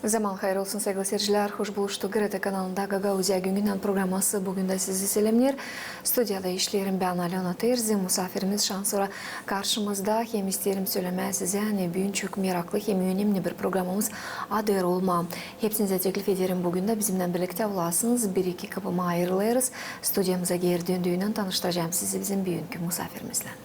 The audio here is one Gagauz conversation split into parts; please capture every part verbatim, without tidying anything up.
Zaman hayır olsun, saygılı seyircilär. Hoş buluştuk. GRT kanalında Gagauziya gününnän programması bugün dä sizi selämneer. Studiyada işleerim bän, Alöna Terzi. Musaafirimiz şansora karşımızda. Hem isteerim sölemää sizä, ani büün çok meraklı hem önemli bir programamız adı er olmaa. Hepsinizä teklif ederim bugün dä bizimnän birliktä olasınız. Bir-iki kapıma ayırılêrız. Studiyamıza geeri döndüünän tanıştıracam sizi bizim büünkü musaafirimizlän.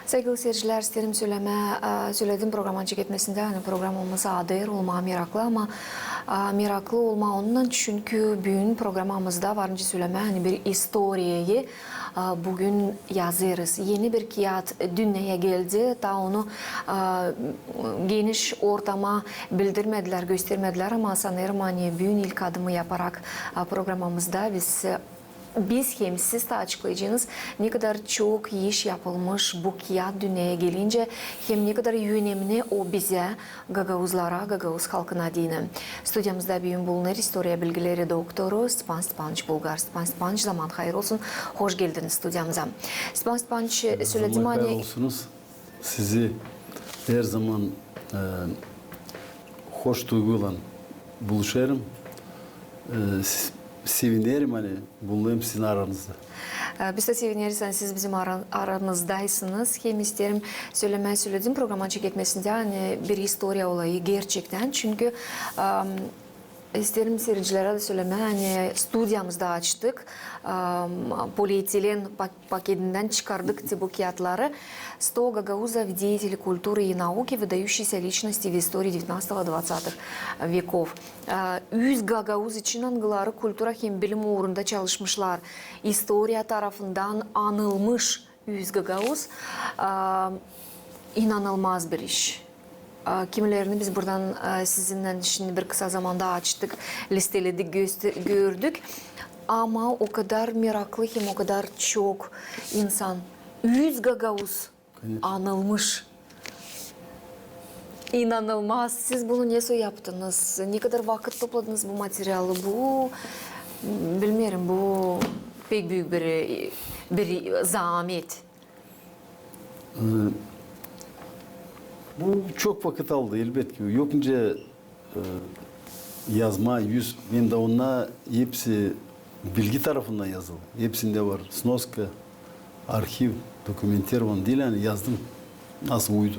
Saygılı seyircilär, isteerim sölemää, e, söledim programanın çeketmesindä, ani programamız adı er olmaa meraklı, ama, e, meraklı olmaa ondan, çünkü büün programamızda var nicä sölemää, ani bir istoriyayı, e, bugün yazêrız. Eni bir kiyat dünneyä geldi, taa onu, e, geniş ortama bildirmedilär, göstermedilär, ama sanêrım, ani büün ilk adımı yaparak, e, programamızda biz, e, biz hem siz taa açıklayacınız, ne kadar çok iş yapılmış bu kiyat dünneyä gelincä, hem ne kadar önemli o bizä, gagauzlara, gagauz halkına deyni. Studiyamızda büün bulunêr istoriya bilgileri doktoru Stipan Stipaniç Bulgar. Stipan Stipaniç, zaman hayır olsun, hoş geldiniz studiyamıza. Stipan Stipaniç, söledim, ani... Zaman hayır olsunuz. Sizi her zaman, e, hoş duyguylan buluşêrım. E, s-, sevinerim, ani bulunêrım sizin aranızda. E, biz dä sevineriz, ani siz bizim ara-, aramızdaysınız. Hem isteerim sölemää, söledim programanın çeketmesindä, ani bir istoriya olayı gerçektän. Çünkü, em, isteerim seyircilerä dä sölemää, ani studiyamızda açtık, em, polietilen pak-, paketindän çıkardık te bu kiyatları. Сто гагаузов, деятели культуры и науки, выдающиеся личности в истории девятнадцатого, двадцатых веков. E, üz gagauz için, angıları kultura hem bilim uurunda çalışmışlar. İstoriya tarafından anılmış üz gagauz. E, inanılmaz bir iş. E, kimilerini biz buradan, e, sizinnän şindi bir kısa zamanda açtık, listeledik, göster-, gördük. Ama o kadar meraklı hem o kadar çok insan. Üz gagauz anılmış. İnanılmaz. Siz bunu nesoy yaptınız? Ne kadar vakıt topladınız bu materialı? Bu, bilmeerim, bu pek büük bir, bir zaamet. E, bu çok vakıt aldı, elbetki. Yok nicä e, yazma üz, hem dä onnar hepsi bilgi tarafından yazıldı. Hepsindä var snoska, arhiv, dokumentirovanno diil, ani yazdım, nasıl uydu.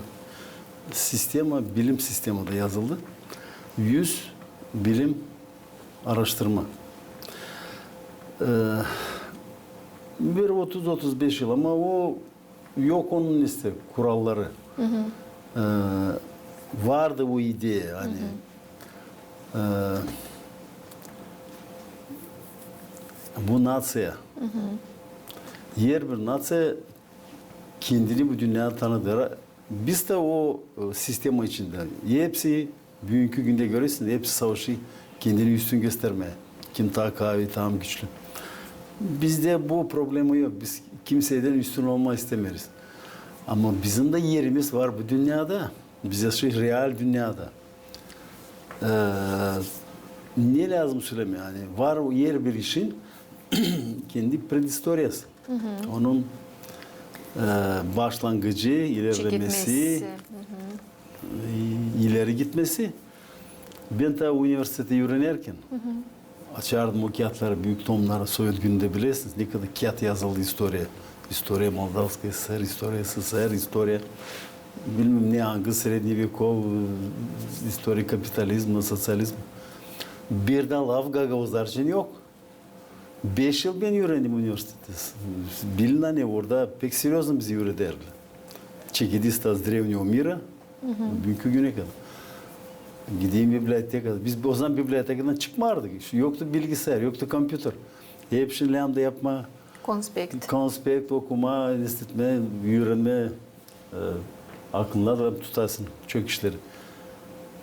Sistema, bilim sistemada yazıldı. Üz bilim aaraştırma. E, bir otuz, otuz beş yıl, ama o yok onun, işte, kuralları. E, vardı bu ideya, ani, e, bu naţiya, herbir naţiya kendini bu dünnedä tanıdêr. Biz dä o, e, sistema içindä. Hepsi büünkü gündä görersiniz, hepsi savaşêr kendini üstün göstermää. Kim taa kaavi, taa güçlü. Bizdä bu problema yok. Biz kimseydän üstün olmaa istämeeriz. Ama bizim dä erimiz var bu dünnedä. Biz yaşêêrız real dünnedä. E, ne lääzım sölemää, ani var o herbir işin kendi predistoriyası. Onun, e, başlangıcı, ilerlemesi, e, ileri gitmesi. Bän taa universitettä üürenerkän açardım o kiyatları, büük tomnarı, sovet günündä, bilersiniz, ne kadar kiyat yazıldı istoriya. İstoriya Moldavskaya SSR, istoria SSR, istoria bilmäm ne, angı srednevekov, istoria kapitalizma, soţializma. Bir dä laf gagauzlar için yok. Beş yıl bän üürendim universitettä. Bilin, ani orada pek seryoznı bizi üürederlär. Çekedi sta с древнего мира, büünkü günä kadar. Gideyim bibliotekaya. Biz ozaman bibliotekadan çıkmardık. İştä yoktu bilgisayar, yoktu kompyuter. Hepsini lääzımdı yapmaa. Konspekt. Konspekt, okumaa, işitmää, üürenmää. E, aklında da tutasın çok işleri.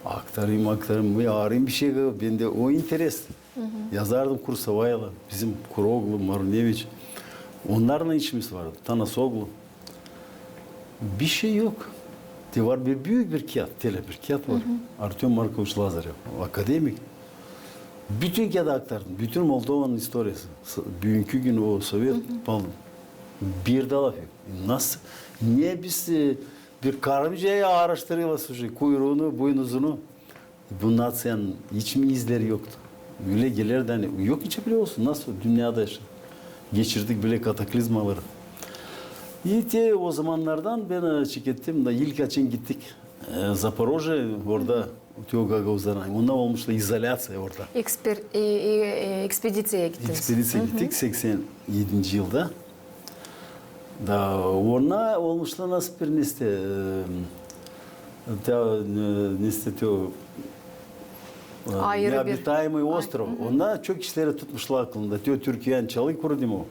Aktarayım, aktarayım, ya arayım bir şey, bendä o interes. Yazardım Kursavaylan, bizim Kuroglu, Maruneviç. Onnarlan işimiz vardı, Tanasoglu. Bir şey yok. Te var bir büük bir kiyat, telä bir kiyat var. Artöm Markoviç Lazarev, akademik. Bütün kiyadı aktardım, bütün Moldovanın istoriyası. Büünkü gün o sovet falan. Bir dä laf yok. Nasıl? Ne biz e, bir karıncayı aaraştırêrız, kuyruunu, buynuzunu. Bu naţiyanın hiç mi izleri yoktu? Ölä gelerdi, ani yok hiç bile olsun, nasıl dünnedä yaşa-, geçirdik bile kataklizmaları. İi te o zamannardan bän e, çekettim da ilk açan gittik e, Zaporojye, orada te o gagauzların, onda olmuştu izolyaţiya orada. Eksper-, e, e, e, ekspeditsiyaya gittiniz. Ekspeditsiyaya gittik seksän edinci yılda. Da onda olmuştu nasıl bir nestä, e, te, e, nestä te o, e, Ayrı bir neobitayımıy ostrov. Onda çok işleri tutmuşlar aklında. Te o türküyä çalêr, kurêr o,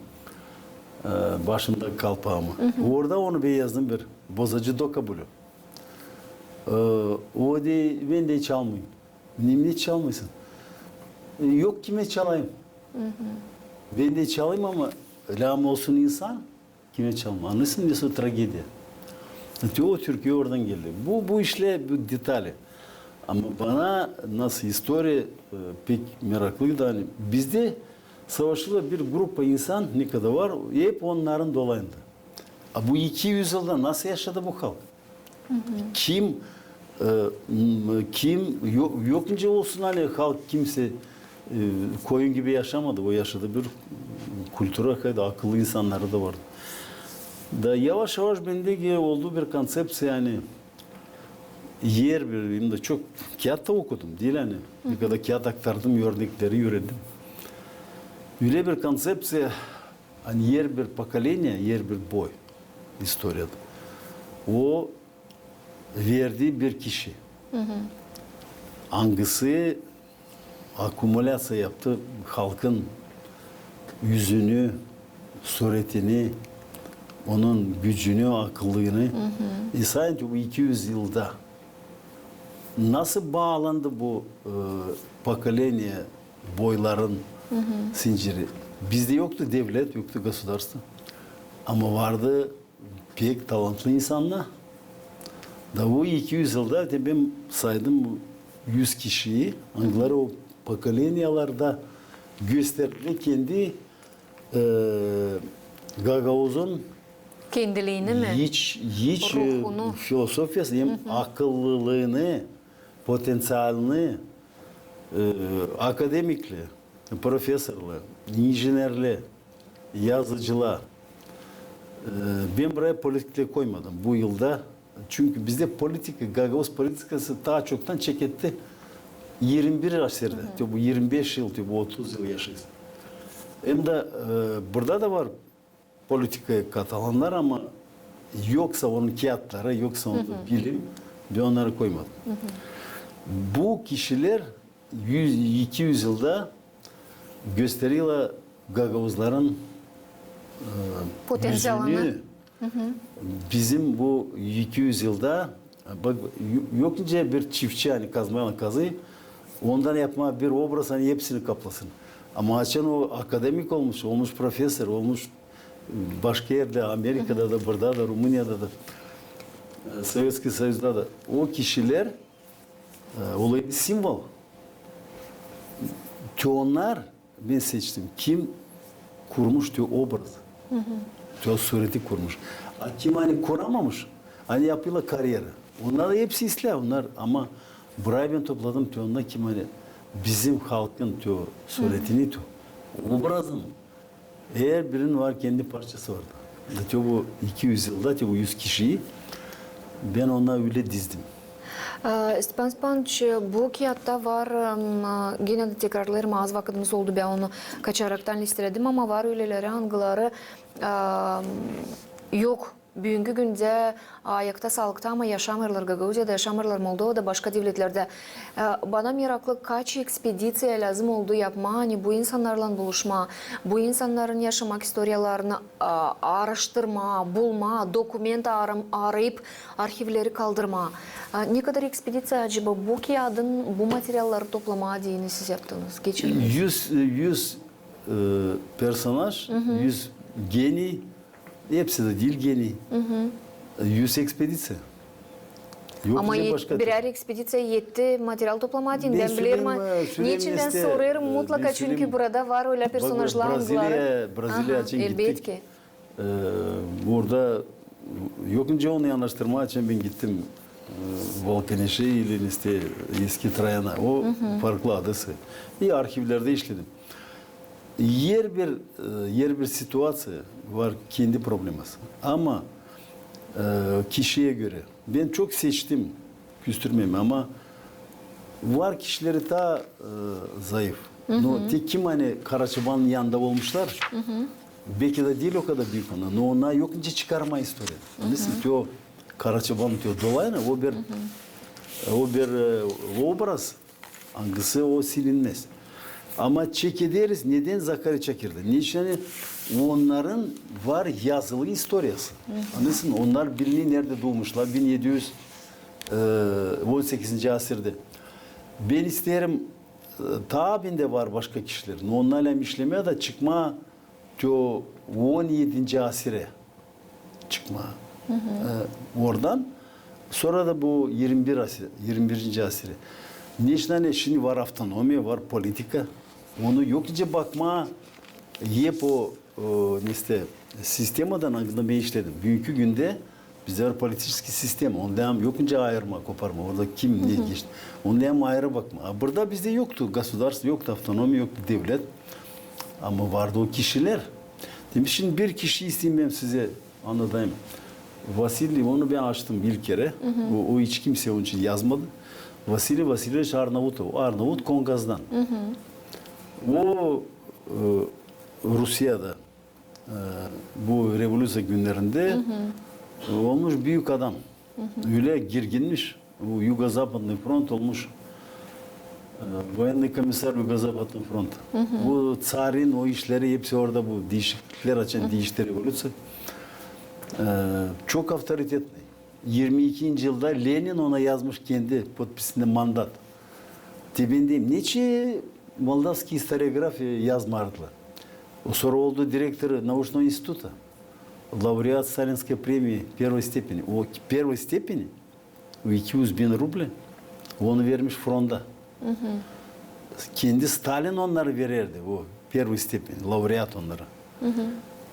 e, başımda kalpaamı. Orada onu bän yazdım bir bozacı doka bulü. E, o deer, bän dä çalmayım. Neçin çalmêêrsın? E, yok kimä çalayım. Bän dä çalayım, ama lääzım olsun insan, kimä çalmaa. Annêêrsın, nesoy tragediya. Te o türkü oradan geldi. Bu, bu işlär, bu detali. Ama bana nasıl istoriya e, pek meraklıydı. Ani bizdä savaşêrlar bir grupa insan, ne kadar var, hep onnarın dolayında. A bu iki üz yılda nasıl yaşadı bu halk? Kim, e, m, kim, yok, yok nicä olsun, ani halk kimsä e, koyun gibi yaşamadı. O yaşadı bir kultura, kayda akıllı insannarı da vardı. Da yavaş-yavaş bendä ge-, oldu bir konţepţiya, ani er bir, hem dä çok kiyat ta okudum, diil ani. Ne kadar kiyat aktardım, örnekleri üürendim. Ölä bir konţepţiya, ani er bir pokoleniya, er bir boy istoriyada o verdi bir kişi. Angısı akumuläţiya yaptı halkın üzünü, suretini, onun gücünü, akıllını. E, sansın bu iki üz yılda nasıl baalandı bu e, pokoleniya boyların zinciri? Bizdä yoktu devlet, yoktu gosudarstvo. Ama vardı pek talantlı insannar. Da bu iki üz yılda, te bän saydım bu üz kişiyi, angıları o pokoleniyalarda gösterdi kendi e, gagauzun kendiliini mi? Hiç, hiç e, filosofiyası hem akıllılını, potenţialını, e, akademikleri, profesorları, injenerleri, yazıcıları. E, bän buraya politikleri koymadım bu yılda. Çünkü bizdä politika, gagauz politikası taa çoktan çeketti irmi bir asırdä. Te bu irmi beş yıl, te bu otuz yıl yaşêêrız. Hem dä e, burada da var politikaya katılannar, ama yoksa onun kiyatları, yoksa onun bilim, bän onnarı koymadım. Bu kişilär üz, iki üz yılda göstererlär gagauzların e, potenţialını. Bizim bu iki üz yılda, bak, yok nicä bir çiftçi, ani kazmaylan kazêr, ondan yapmaa bir obraz, ani hepsini kaplasın. Ama açan o akademik olmuş, olmuş profesor, olmuş başka erdä, Amerikada da, burada da, Rumuniyada da, e, Sovetskiy Soyuzda da, o kişilär e, olêr simvol. Te onnar, bän seçtim, kim kurmuş te obraz, te o sureti kurmuş. A kim ani kuramamış, ani yapêrlar karyera. Onnar da hepsi islää, onnar, ama burayı bän topladım, te onnar kim ani bizim halkın te o suretini, te o obrazın Herbirinin var kendi parçası orada. Da te bu iki üz yılda, te bu üz kişiyi bän ona ölä dizdim. E, Stepan Stepanoviç, bu kiyatta var, m, genä dä tekrarlarım, az vakıdımız oldu, bän onu kaçaraktan listeledim, ama var öleleri, angıları, e, yok. Büünkü gündä ayakta, saalıkta, ama yaşamêêrlar, Gagauziyada yaşamêêrlar, Moldovada, başka devletlerdä. E, bana meraklı, kaç ekspediţiya lääzım oldu yapmaa, ani bu insannarlan buluşmaa, bu insannarın yaşamak istoriyalarını, a, aaraştırmaa, bulmaa, dokument aaram-, aarayıp arhivleri kaldırmaa. E, ne kadar ekspediţiya acaba bu kiyadın, bu materialları toplamaa deyni siz yaptınız, geçirdiniz? Üz, üz, e, personaj, üz geniy, Hepsi dä diil geniy. Üz ekspediţiya. Yok, ama başka birär ekspediţiya etti material toplamaa deyni. Bän bilerim, neçin bän sorêrım mutlaka, çünkü burada var ölä personajlar, angıları. Braziliya, Braziliya için gittik. Elbetki. E, burada yok nicä onu yanaştırmaa, açan bän gittim, e, Valkeneşä ili, işte, Eski Troyana. O farklı adası. İi arhivlerdä işledim. Herbir, e, herbir situaţiya var kendi probleması. Ama, e, kişiyä görä. Bän çok seçtim, küstürmeerim, ama var kişileri taa, e, zayıf. No, te kim ani Karaçobanın yanında olmuşlar, beki dä diil o kadar büük onnar, no onnar yok nicä çıkarmaa istoriyadan. Mesela te o Karaçoban, te o dolayına, o bir, o bir, e, obraz, angısı o silinmäz. Ama çekederiz, nedän Zakarı Çakır'da? Neçin ani onnarın var yazılı istoriyası. Annarsın, onnar bilinir, neredä duumuşlar, bin edi üz, e, on sekizinci asirdä. Bän isteerim, e, taa bendä var başka kişiler. No onnarlan işlemää dä çıkmaa te o on edinci asirä çıkmaa. E, oradan sora da bu irmi bir asi-, irmi birinci asirä. Neçin ani şindi var avtonomiya, var politika. Onu yok nicä bakmaa, hep o, e, işte, sistemadan, angıda bän işledim. Büünkü gündä bizdä var politiçeski sistema. Onu lääzım yok nicä ayırmaa, koparmaa. Orada kim ne geçti. Onu lääzım ayırı bakmaa. A burada bizdä yoktu gosudarstvo, yoktu avtonomiya, yoktu devlet. Ama vardı o kişiler. Demäk, şindi bir kişi isteerim bän sizä annadayım. Vasiliy, onu bän açtım ilk kerä. O, o hiç kimsä onun için yazmadı. Vasiliy Vasilyeviç Arnavutov. Arnavut Kongazdan. O, e, Rusiyada, e, bu revolüţiya günnerindä, e, olmuş büük adam. Ölä girginmiş. Bu Юго-Западный фронт olmuş, e, военный комиссар Юго-Западный фронт. Bu tsarin o işleri hepsi orada, bu diişikliklär, açan diişti revolüţiya. E, çok avtoritetnıy. İrmi ikinci yılda Lenin ona yazmış kendi potpisindä mandat. Te bän deerim, neçin moldavskiy istoriografiya yazmardılar? O sora oldu direktor nauçnogo instituta, laureat Stalinskıy premii pervoy stepeni. O pervoy stepeni, o iki üz bin rublä, onu vermiş fronta. Kendi Stalin onnarı verärdi, o pervoy stepeni, laureat onnarı.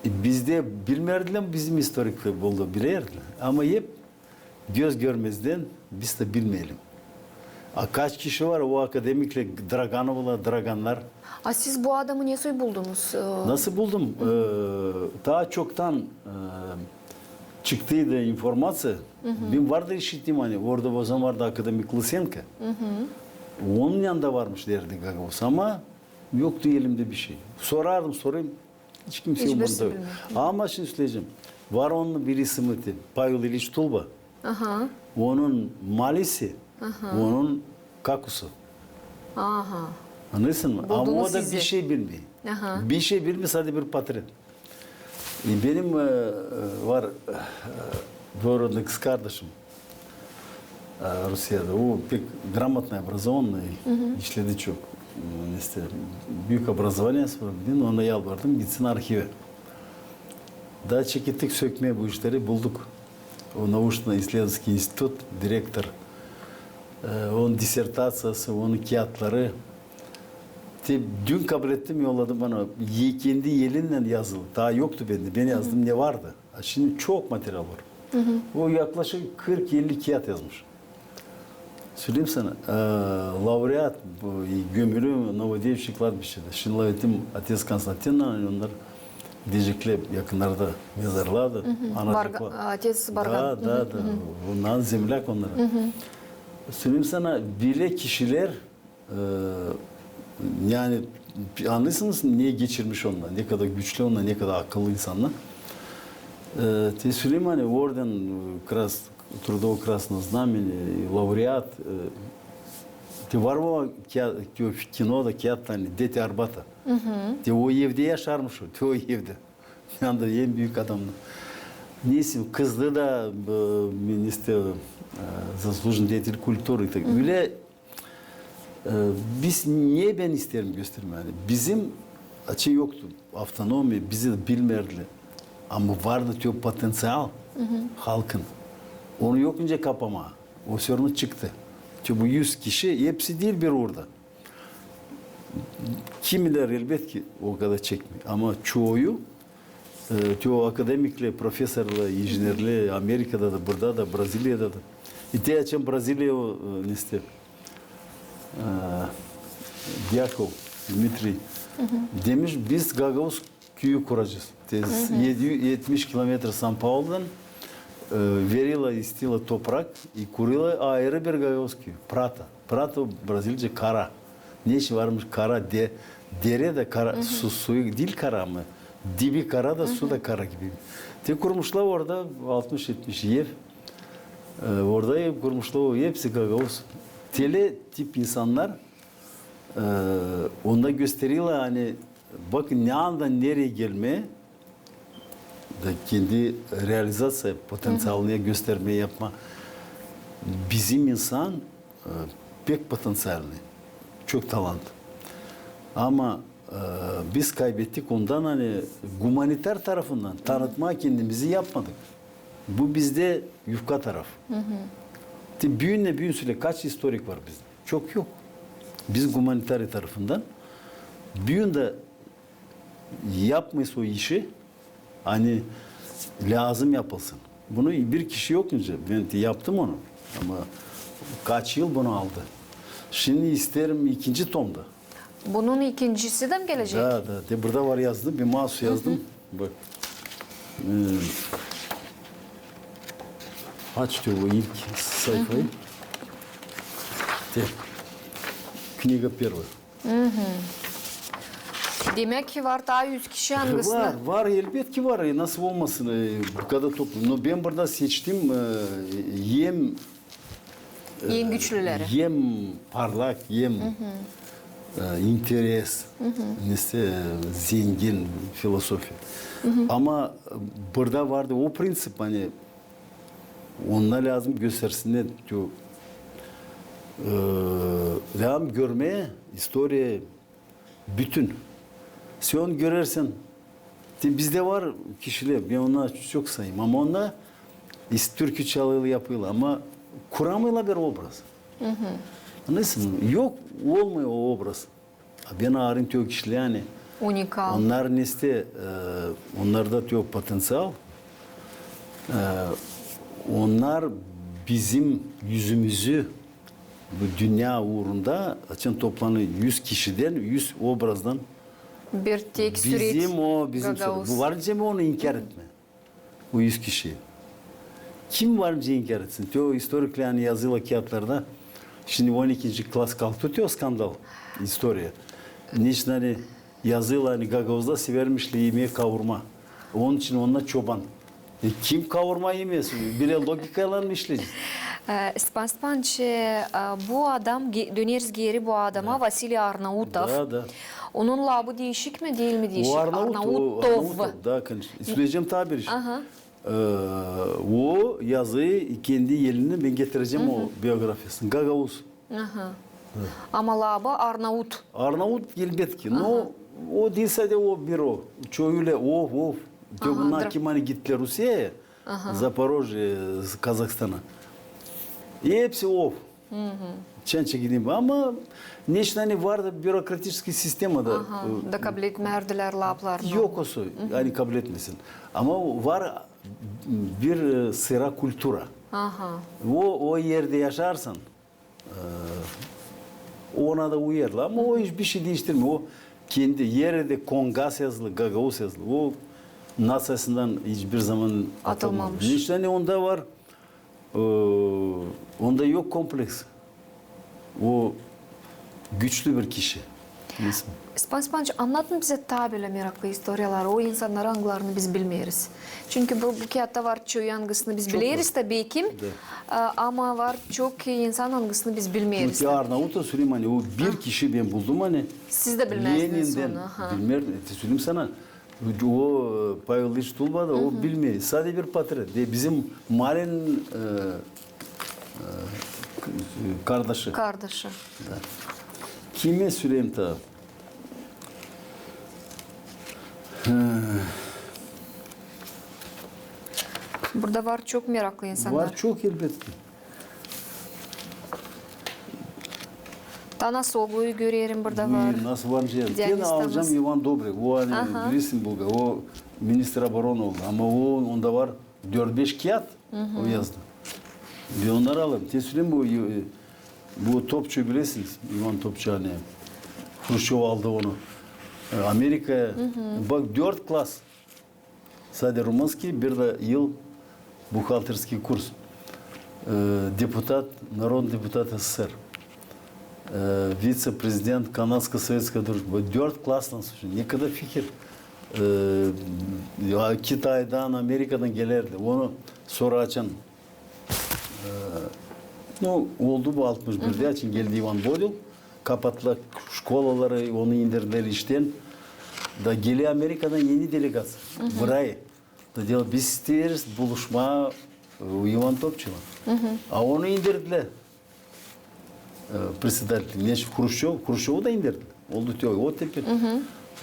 E, bizdä bilmärdilär, bizim istorikler bolda bilärdilär. Ama hep göz görmezdän biz dä bilmeyelim. A kaç kişi var, o akademiklär, Draganovlar, Draganlar. A siz bu adamı nesoy buldunuz? E, nasıl buldum? E, taa çoktan, e, çıktıydı informaţiya. Bän var da işittim, ani orada o zaman vardı akademik Lısenko. Onun yanında varmış derdi Gagauz, ama yoktu elimdä bişey. Sorardım, sorayım. Hiç kimsä umurunda yok. Ama şindi söleyecäm. Var onun bir ismi, te, Pavel İliç Tulba. Onun Malisi, onun Kakusu. Annarsın mı? Ama o da bişey bilmeer. Bişey bilmeer, sade bir patron. E, benim, e, e, var, e, двоюродный kızkardaşım, e, Rusiyada. O pek грамотный, образованный, işledi çok. M, işte, büük образованиеsı var. Bän ona yalvardım, gitsin arhivä. Da çekettik sökmää bu işleri, bulduk. O научно-исследовательский институт, direktor, e, onun dissertaţiyası, onun kiyatları. Te, dün kablettim, yolladım bana. E, kendi elinnän yazılı. Taa yoktu bendä. Bän yazdım ne vardı. A şindi çok material var. O yaklaşık kırk elli kiyat yazmış. Söleyim sana, e, laureat, bu, e, gömülü Novodevçe kladbiçedä. Şindi lafettim, otes Konstantinnan, ani onnar gideceklär yakınlarda mezarlığa da. Otes Bargan. Da, da, da. Onnar zemlyak onnara. Söleyim sana, bölä kişilär, e, yani, annarsınız, ne geçirmiş onnar, ne kadar güçlü onnar, ne kadar akıllı insannar. E, te söleyim, ani orden, e, Трудового Красного Знамени, laureat, e, te var mı o kinoda, kiyat, ani Дети Арбата. Te o evdä yaşarmış o, te o evdä. Yanında en büük adamnar. Neysä, kızı da, e, işte, e, заслуженный деятель культуры. Ölä, e, biz, ne bän isteerim göstermää, ani bizim, açan yoktu, avtonomiya, bizi bilmärdilär. Ama vardı te o potenţial halkın. Onu yok nicä kapamaa. O всё равно çıktı. Te bu üz kişi, hepsi diil bir uurda. Kimilär, elbetki, o kadar çekmeer. Ama çoyu E, te o akademikleri, profesorları, injinerleri Amerikada da, burada da, Braziliyada da. İte açan Braziliya o, e, neste, e, Diyakov Dmitriy demiş, biz gagauz küüyü kuracez. Te edi-, etmiş kilometre San Pauludan, e, verila, istila toprak i kurila ayrı bir gagauz küüyü. Prata. Prata o brazilca kara. Ne işi varmış kara de-, dere de kara, su, suyu diil kara mı? Dibi kara da, su da kara gibi. Te kurmuşlar orada altmış etmiş ev. E, orada ev kurmuşlar, o hepsi gagauz. Tele tip insannar, e, onda gösterila, ani bakın, ne andan nereye gelme, da kendi realizaţiya potenţialını gösterme, yapma. Bizim insan, e, pek potenţialnıy, çok talant. Ama, e, biz kaybettik ondan, ani gumanitar tarafından tanıtmaa kendimizi yapmadık. Bu bizde yufka taraf. Te büün ne büün sölä, kaç istorik var bizde? Çok yok. Biz gumanitar tarafından büün dä yapmêêrız o işi, ani lääzım yapılsın. Bunu bir kişi yok önce. Bän yaptım onu. Ama kaç yıl bunu aldı. Şindi isteerim ikinci tomda. Bunun ikincisi dä mi gelecek? Da, da. Te burada var yazdım, bir mahsus yazdım. Bak. E, aç te o ilk sayfayı. Te. Книга первая. Demäk ki, var taa üz kişi, angısını... Var, var, elbetki var. E, nasıl olmasın, e, bu kadar toplu. No bän burada seçtim, e, hem, e, hem parlak, hem, e, interes, neyse, e, zengin filosofiya. Ama, e, burada vardı o prinţip, ani onnar lääzım göstersinnär, e, lääzım görmää istoriyayı bütün. Sän onu görersän, te bizdä var kişilär, bän onnarı çok sayêrım, ama onnar is-, türkü çalêrlar, yapêrlar, ama kuramêêrlar bir obraz. Annarsın, yok, olmêêr o obraz. Bän aarıyorum te o kişilär, ani unikal. Onnar neste, e, onnarda te o potenţial, e, onnar bizim üzümüzü bu dünnä uurunda, açan toplanêr üz kişidän, üz obrazdan bir tek süreç. Bizim o, bizim süreç. Bu var nicä mi onu inkär etmä? Bu üz kişi. Kim var nicä inkär etsin? Te o istoriklär, ani yazêrlar kiyatlarda. Şindi on ikinci klas kalktı te o skandal, istoriya. Neçin, ani yazêrlar, ani gagauzlar severmişlär imää kavurma. Onun için onnar çoban. E, kim kavurma imeer? Bilä logikaylan mı işleyecez? E, Stepan Stepanoviç, e, bu adam, ge-, döneriz geeri bu adama, Vasiliy Arnautov. Da, da. Onun labı diişik mi, diil mi diişik? O Arnaut, o Arnautov. Arnautov, da, конечно. Söleyecäm taa bir iş. Aha. E, o yazıyı kendi elindän bän getirecäm o biografiyasını. Gagauz. Aha. Ama labı Arnaut. Arnaut, elbetki. No, o diil sade o bir o. Çoyu ölä, ov, ov. Te bunnar kim, ani gittilär Rusiyaya, Zaporojye, Kazahstana. Hepsi ov. Çan çekileyim. Ama neçin, ani vardı birokratiçeskiy sistema da. Aha, e, da kabletmärdilär lablarını. Yok o soy, ani kabletmesin. Ama var bir, e, sıra kultura. Aha. O, o erdä yaşarsan, e, ona da uyarlar. Ama o hiç bir şey diiştirmeer. O kendi erdä kongas yazılı, gagauz yazılı. O naţiyasından hiçbir zaman atılmamış. Atılmamış. Neçin, ani onda var, e, onda yok kompleks. O güçlü bir kişi. Stepan Stepanoviç, annadın bizä taa bölä meraklı istoriyaları o insannarın, angılarını biz bilmeeriz. Çünkü bu, bu kiyatta var çoyu, angısını biz bileriz, tabii ki. E, ama var çok insan, angısını biz bilmeeriz. Çünkü Arnautov, söleyim, ani o bir kişi bän buldum, ani siz dä bilmäzdiniz onu. Aha. Bilmeerdim, e, söleyim sana. O, e, Pavel İliç Tulba da, o bilmeer. Sade bir portret. De bizim Malin, e, e, k-, kardaşı. Kardaşı. Da. Kimä söleyim taa? Burada var çok meraklı insannar. Var çok, elbetki. Tanas Sogluyu görerim, burada var. Nasıl var nicä? Genä alacam İvan Dobrikov. O, ani, bilirsin, bulgar. O Ministr oborona oldu. Ama o, onda var dört-beş kiyat o yazdı. Bän onnarı alêrım. Te söleyim bu, e, bu Topçu bilersiniz. İvan Topçu, ani Hruşçov aldı onu, e, Amerikaya. Bak, dört klas. Sade rumınskiy, bir dä yıl buhgalterskiy kurs. E, deputat, narodnıy deputat S S S R. E, vitse-prezident Kanadskaya sovetskaya družba. Dört klastan sora. Ne kadar fikir. E, ya, Kitaydan, Amerikadan gelärdi. Onu sora açan E, nu, oldu bu altmış birdä, açan geldi İvan Bodil, kapattılar şkolaları, onu indirdilär iştän. Da geler Amerikadan eni delegaţiya. Vray. Da deer, biz isteeriz buluşmaa, e, İvan Topçuylan. A onu indirdilär. E, председатель, neçin Hruşçov, Hruşçovu da indirdilär. Oldu te o, o tepki.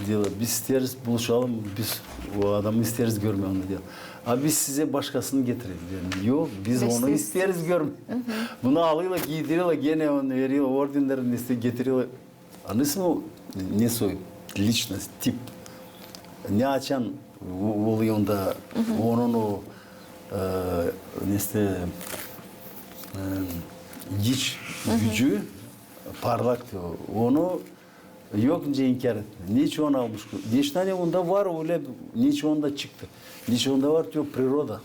Deer, biz isteeriz buluşalım, biz o adamı isteeriz görmää, onu deer. A biz sizä başkasını getirelim, deer. Yok, biz onu isteeriz görmää. Bunu alêrlar, giidirilär, genä onu verilär, ordenleri, ne isteer, getirilär. Annarsın, o ne soy, личность, тип. Ne açan o, oluyor onda, onun o, e, ne isteer, e, giç, gücü parlak, onu yok nicä inkär etmää. Neçin onu almış? Neçin ani onda var ölä, neçin onda çıktı. Neçin onda var te o priroda.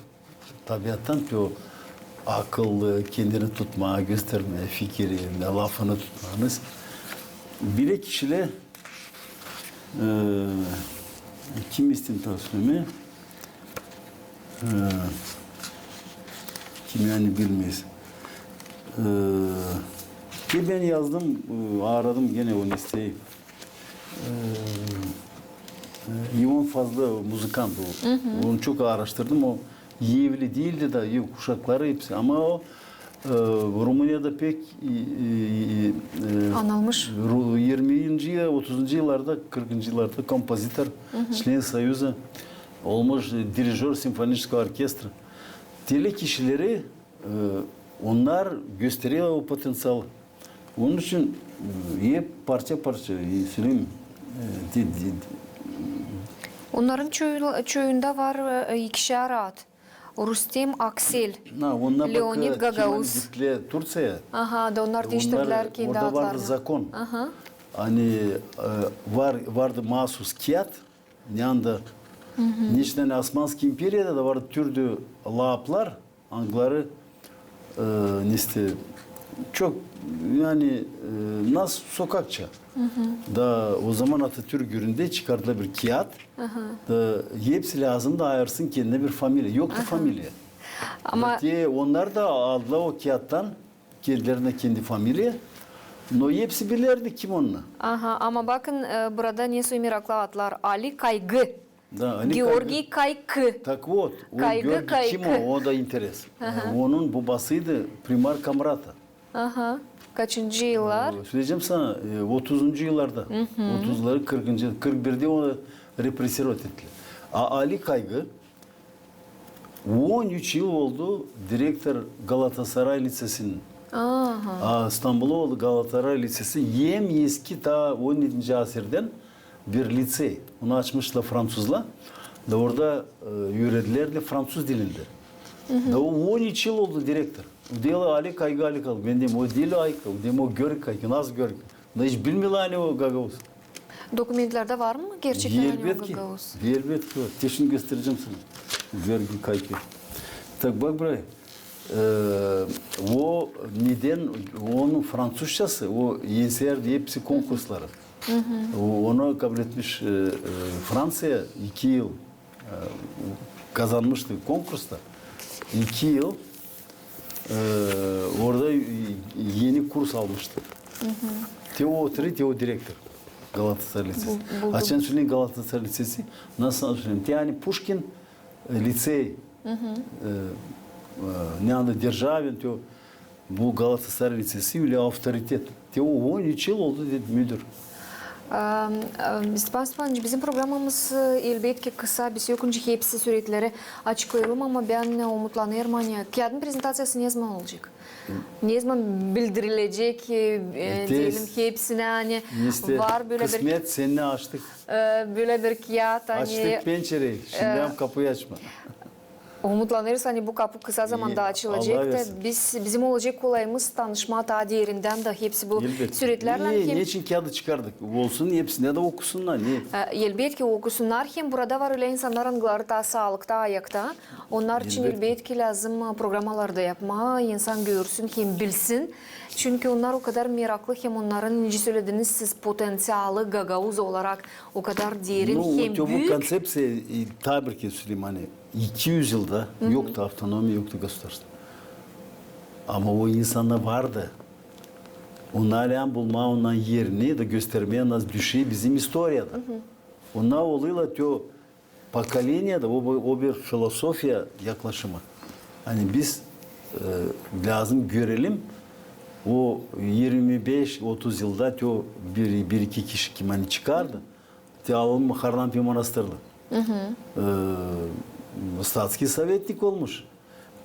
Tabiattan te o akıl, e, kendini tutmaa, göstermää, fikiri, lafını tutmaa. Bilä kişilär, e, kim isteer ta sölemi, e, kim ani bilmeer. E, ki bän yazdım, e, aradım genä onu isteer. E, e, İvan fazla muzıkant o. Onu çok aaraştırdım. O evli diildi da, yok, uşakları hepsi. Ama o, e, Rumuniyada pek, e, e, e, anılmış. Ru-, irminci, otuzuncu yıllarda, kırkıncı yıllarda kompozitor, çlen Soyuza, olmuş, e, dirijör simfoniçeskog orkestra. Telä kişileri, e, onnar gösterer o potenţialı. Onun için, e, hep parça-parça, e, söleyim, e, di-, di-, di- Onnarın çoyu-, çoyunda var, e, ikişär ad. Rustem Aksel, Leonid Gagauz. Gittilär Turţiyaya. Aha, da onnar diiştirdilär kendi adlarını. Orada vardı zakon. Aha. Ani, e, var, vardı maasuz kiyat, ne anda, neçin ani Osmanskiy imperiyada da vardı türlü laaplar, angıları, e, ne isteer, çok, yani, e, nas sokakça. Da o zaman Atatürk üründe çıkardılar bir kiyat. Da hepsi lääzımdı ayırsın kendinä bir familiya. Yoktu familiya. Ama te onnar da aldılar o kiyattan kendilerinä kendi familiya. No hepsi bilärdi kim onnar. Aha, ama bakın, e, burada ne soy meraklı adlar. Ali Kaygı. Da, Ali Georgiy Kaykı. Так вот, o Kaygı, Georgiy kim o? O da interes. E, onun bobasıydı primar Kamrata. Aha. Kaçıncı yıllar? E, söleyecäm sana, e, otuzuncu yıllarda. Otuzları, kırkıncı, kırk birdä onu repressirovat ettilär. A Ali Kaygı on üç yıl oldu direktor Galatasaray lisesinin. Aha. A, İstanbulda oldu Galatasaray lisesi. Hem eski, ta on yedinci asirdän bir lisey. Onu açmışlar fransuzlar. Da orada, e, üüredilärdi fransuz dilindä. Da o on üç yıl oldu direktor. Deerlär Ali Kaygı, Ali Kaygı. Bän deerim, o diil Ali Kaygı, o deerim, o Georgiy Kaykı, nasıl Georgiy? Da hiç bilmeerlär, ani o Gagauz. Dokumentlerdä var mı gerçektän, ani o Gagauz? Elbetki, elbetki var. Te şindi gösterecäm sana. Georgiy Kaykı. Tak, bak burayı. E, o nedän, onun fransuzçası, o ensärdi hepsi konkursları. O, onu kabletmiş, e, e, Franţiya iki yıl, e, kazanmıştı konkursta. İki yıl, e, orada, e, eni kurs almıştı. Te o oturêr, te o direktor Galatasaray lisesi. Açan söleyim Galatasaray lisesi, nasıl söleyim? Te ani Puşkin, e, lisey, e, e, ne anda Deržavin, te o bu Galatasaray lisesi ölä avtoritet. Te o on üç yıl oldu, dedi, müdür. Ee, e, Stepan Stepanoviç, bizim programamız, e, elbetki, kısa, biz yok önce hepsi süretleri açıklayalım, ama bän, e, umutlanêrım, ani kiyadın prezentaţiyası ne zaman olacek? Ne zaman bildirilecek, e, e, diyelim, hepsinä, ani var bölä bir, kısmet, seninä açtık, e, bölä bir kiyat, ani açtık pençereyi, şindi hem kapıyı açma. Umutlanêrız, ani bu kapu kısa zamanda açılacek da biz, bizim olacek kolayımız tanışmaa taa derindän dä hepsi bu süretlärlän. Neçin kiyadı çıkardık? Olsun, hepsinä dä okusunnar. Ne? E, elbetki, okusunnar. Hem burada var ölä insannar, angıları taa saalıkta, ayakta. Onnar için elbetki lääzım, e, programalarda yapmaa, insan görsün hem bilsin. Çünkü onnar o kadar meraklı, hem onnarın, nicä sölediniz siz, potenţialı gagauz olarak o kadar derin hem büük. Bu konţepţiya, e, taa bir kerä söleyim, ani iki üz yılda yoktu avtonomiya, yoktu gosudarstvo. Ama o insannar vardı. Onnarı lääzım bulmaa, onnarın erini da göstermää, nasıl düşey bizim istoriyada. Onnar olêrlar te o pokoleniyada, o, o bir filosofiya yaklaşımı. Ani biz, e, lääzım görelim, o irmi beş, otuz yılda te o bir, bir-iki kişi kim ani çıkardı, te alalım Harlampiya manastırlı. E, statskiy sovetnik olmuş.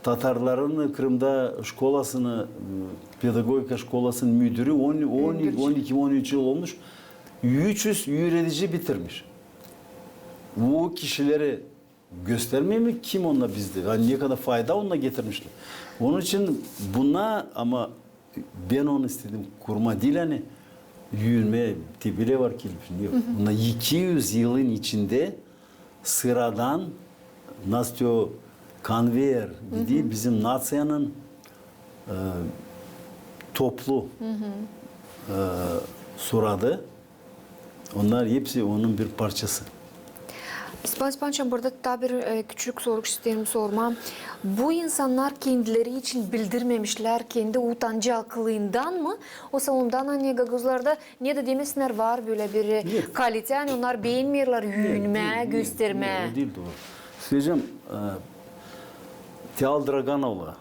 Tatarların Krımda şkolasını, e, pedagogika şkolasının müdürü, on, on, on iki, on üç yıl olmuş. Üç üz üüredici bitirmiş. Bu kişileri göstermeyim mi, kim onnar bizdä? Ani ne kadar fayda onnar getirmişlär. Onun için buna, ama bän onu istedim kurmaa diil, ani yürümää, te bilä var ki, yok. Bunnar iki üz yılın içindä sıradan, nasıl o konveyer, dediler, bizim naţiyanın, e, toplu, e, suradı. Onnar hepsi onun bir parçası. Stepan Stepanoviç, burada taa bir, e, küçük soruş isteerim sormaa. Bu insannar kendileri için bildirmemişlär kendi utancaklıından mı? Osa ondan, ani gagauzlarda ne dä demesinär, var bölä bir, e, kalite, ani onnar beenmeerlär üüyünmää, göstermää. O diil dooru. Söleyecäm, e, te al Draganovları.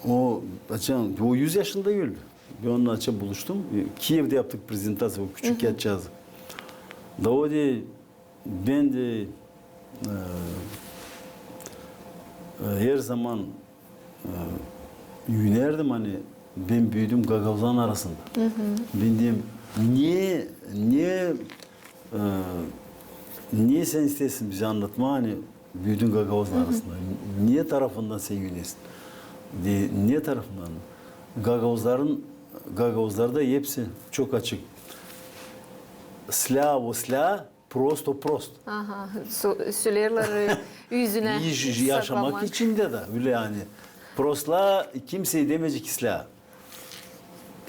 O, açan, o üz yaşında öldü. Bän onunnan açan buluştum. E, Kiyevdä yaptık prezentaţiya, o küçük kiyatçaazı. Da o deer, bän deer, e, e, her zaman, e, üünerdim, ani bän büüdüm gagauzların arasında. Bän deerim, ne, ne, e, ne sän isteersin bizä annatmaa, ani büüdün gagauzların arasında. Ne tarafından sän üünersin? De, ne tarafından? Gagauzların, gagauzlarda hepsi çok açık. Slava, slava, prosto, prost. Aha, so-, söleerlär, e, üzünä saklamaa. Yaşamak için dä, ölä ani. Prostlaa kimsey demeecek islää.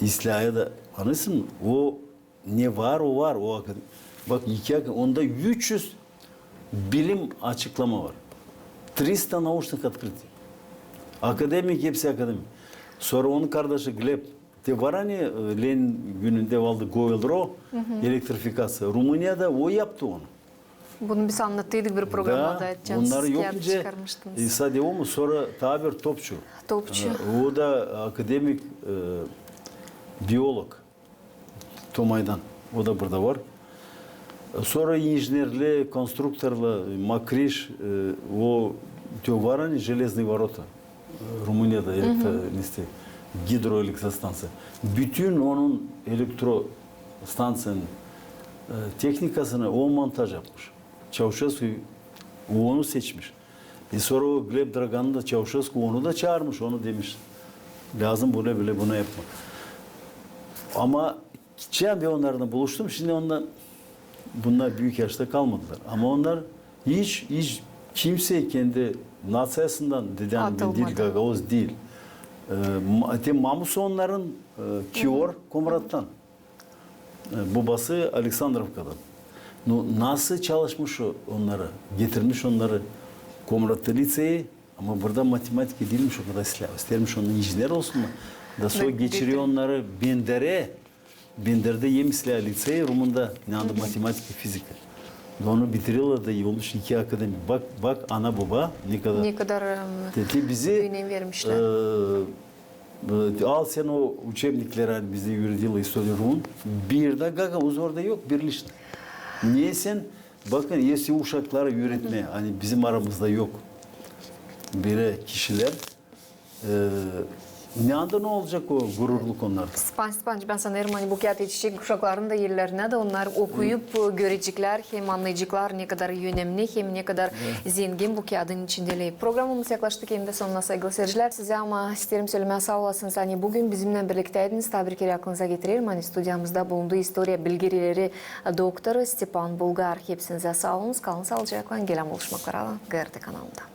İslää da, anêrsın, o ne var, o var. O akad-, bak, iki ak-, onda üç üz bilim açıklama var. Триста научных открытий. Akademik, hepsi akademik. Sora onun kardaşı Gleb, te var ani, e, Lenin günündä aldı Goyl Ro, elektrifikaţiya. Rumuniyada o yaptı onu. Bunu biz annattıydık bir programada. Da, onnarı yok nicä, e, sade o mu, sora taa bir Topçu. Topçu. E, o da akademik, e, biolog. Tomaydan. O da burada var. Sora injinerlär, konstruktorlar, Makriş, e, o te var ani Железные ворота, e, Rumuniyada elektro-, ne isteer, gidroelektrostanţiya. Bütün onun elektrostanţiyanın, e, tehnikasını o montaj yapmış. Çaușescu onu seçmiş. E, sora o Gleb Draganov da, Çaușescu onu da çaarmış, onu demiş, lääzım bunu bölä, bunu yapmaa. Ama gidecäm ve onnarlan buluştum. Şindi onnar, bunnar büük yaşta kalmadılar. Ama onnar hiç, hiç kimsey kendi naţiyasından, dedän, diil, gagauz diil. E, ma-, te mamusu onnarın, e, Kior, Komrattan. E, bobası Aleksandrovkadan. Nu, nasıl çalışmış o, onnarı, getirmiş onnarı Komratta liţeyi, ama burada matematika diilmiş o kadar islää. İsteermiş onnar injiner olsunnar. Da sora geçirer onnarı Benderä. Benderdä hem islää liţeyi, Rumunda, ne adı, matematika, fizika. Da onu bitirerlär da olmuş iki akademik. Bak, bak, ana-boba ne kadar, ne kadar, em, te, te bizi, önem vermişlär. E, E, al sän o uçebnikleri, ani bizdä üüredilär istoriya Rumun. Bir dä gagauz orada yok, bir lişnä. Neysän, bakın, если uşakları üüretmää, ani bizim aramızda yok bölä kişilär, e, ne anda ne olacek o gururluk onnarda? Stepan Stepanoviç, bän sanêrım, ani bu kiyat etişecek uşakların da ellerinä dä, onnar okuyup, e, göreceklär hem annayaceklar, ne kadar önemli hem ne kadar zengin bu kiyadın içindä lääk. Programamız yaklaştı hem dä sonuna, saygılı seyircilär. Sizä ama isteerim sölemää saa olasınız, ani büün bizimnän birliktäydiniz. Taa bir kerä aklınıza getirerim, ani studiyamızda bulundu istoriya bilgilileri doktoru Stepan Bulgar. Hepsinizä saa olunuz, kalın saalıcaklan, gelän buluşmaklara GRT kanalında.